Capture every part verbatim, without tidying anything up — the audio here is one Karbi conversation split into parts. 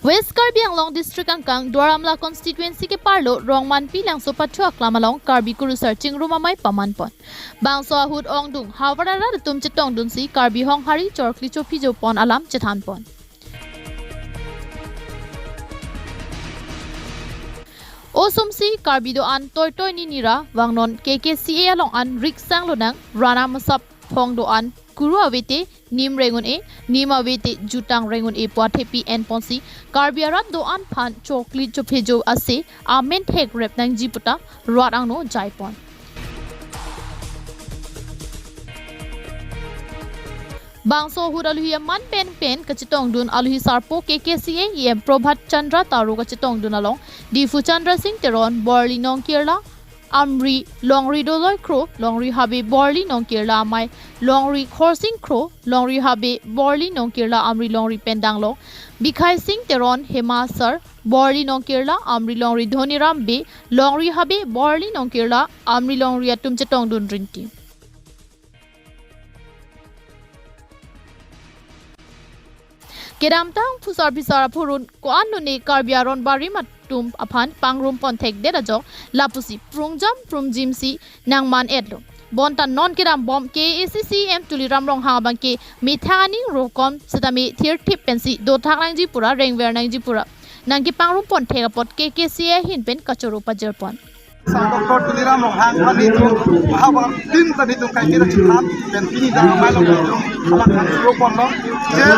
West Karbi Anglong District angkang Duar Amla constituency keparlo Rongmanpi Langso pathu aklam along Karbi Kurusar Chingrum Amei pamanpon. Bangso ahut ongdung havar arat atum chetongdunsi Karbi Honghari chorkli chophijopon alam chethanpon. Osomsi Karbi do-an toitoi ninira vangnon K K C A along an riksang lonang, rana masap hong do-an kuru avete nim rengun-e, nim avete jutang rengun-e pu athepi enponsi Karbi arat do-an aphan chorkli chophijo ase amen thekrep nangji puta rat angno jaipon. Bangso ahut aluhi aman pen pen kachetongdun aluhi sarpo K K C A E M Prabhat Chandra Taro kachetongdun along Diphu Chandra Singh Teron, Borli Nongkirla Amri Longri Doloi Kro, Longri Habe Borli Nongkirla Amei Longri Khorsing Kro, Longri Habe Borli Nongkirla Amri Longri pen danglong Bikhai Singh Teron, Hema Sar Borli Nongkirla Amri Longri, Dhoniram Bey Longri Habe Borli Nongkirla Amri Longri atum chetongdun rinti. Kedamtang phusar phisar aphurun ko-an lone Karbi aron barim atum aphan pangrumpon thekdet ajok lapusi prungjam prungjimsi nangman-etlo. Bonta non kedambom K A A C C E M Tuliram Ronghang abangke methang aning rokon setame thirthip pensi dothak nangji pura rengver nangji pura nangkepangrumpon thek apot K K C A ahin pen kachoro pajirpon. Sir Doctor Tuliram Ronghang aphan nelitum havar tin ta nelitum kaiketa chethan pen pini dak amei along nelitum alang khan choro ponlo je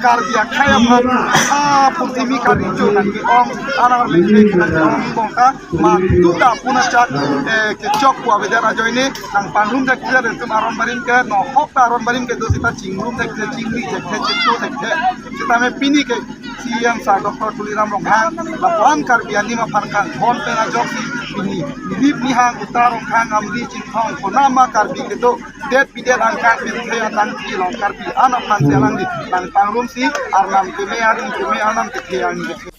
Karbi akhei aphan apurthimi Karbi atum nangke-ong anar lengke nangke-ong bongka madu ta puna chak, eh, kechok pu avedet ajoine nangpangrum thekthe, nelitum aron barim ke nohok ta aron barim kedo seta chingrum thekthe, chingri thekthe, chetu thekthe. Setame pini ke C E M Sir Doctor Tuliram Ronghang lapuan Karbi anim aphan kanghon pen ajoksi pini Dilip Nihang Uta Rongkhang Amri Chinthong konama Karbi kedo det bidet angkang pirthe atangpi along Karbi an aphan si alangli nangpangrumsi arnam keme aring keme arnam kethe arni kethe.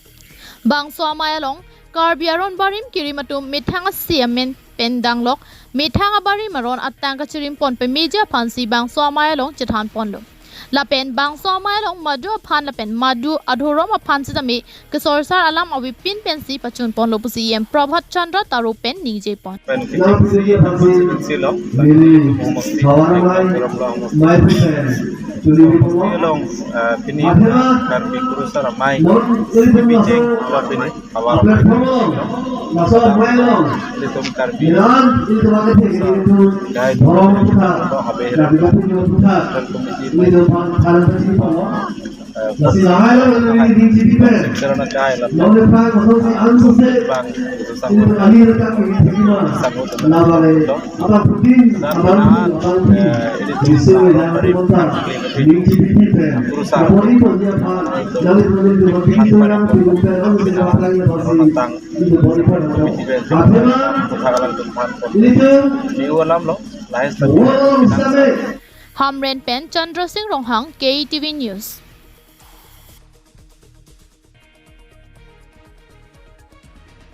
Bangso amei along Karbi aron barim kirim atum methang ase amen pen danglok methang abarim aron atang kachirimpon pemeji aphansi bangso amei along chethanponlo. Lapen bangso amei along madu aphan lapen madu adhorom aphan setame kesorsar alam avepin pensi pachunponlo pusi E M Prabhat Chandra Taro pen ningjepon. Pen K K C A constituency along, Mongmongsi, Karbi Anglong Homosti along, eh, pini Karbi Kurusar Amei bijeng tua pini havar amei. Ilitum Karbi Kurusar Amei, Habe Hera Central Committee, eh, Karana Kai, lapen bang Kurusar Amei, sango teman. Dan, eh, ilitum Karbi Kurusar Amei, Hamren pen Chandra Singh Ronghang, K E T V News.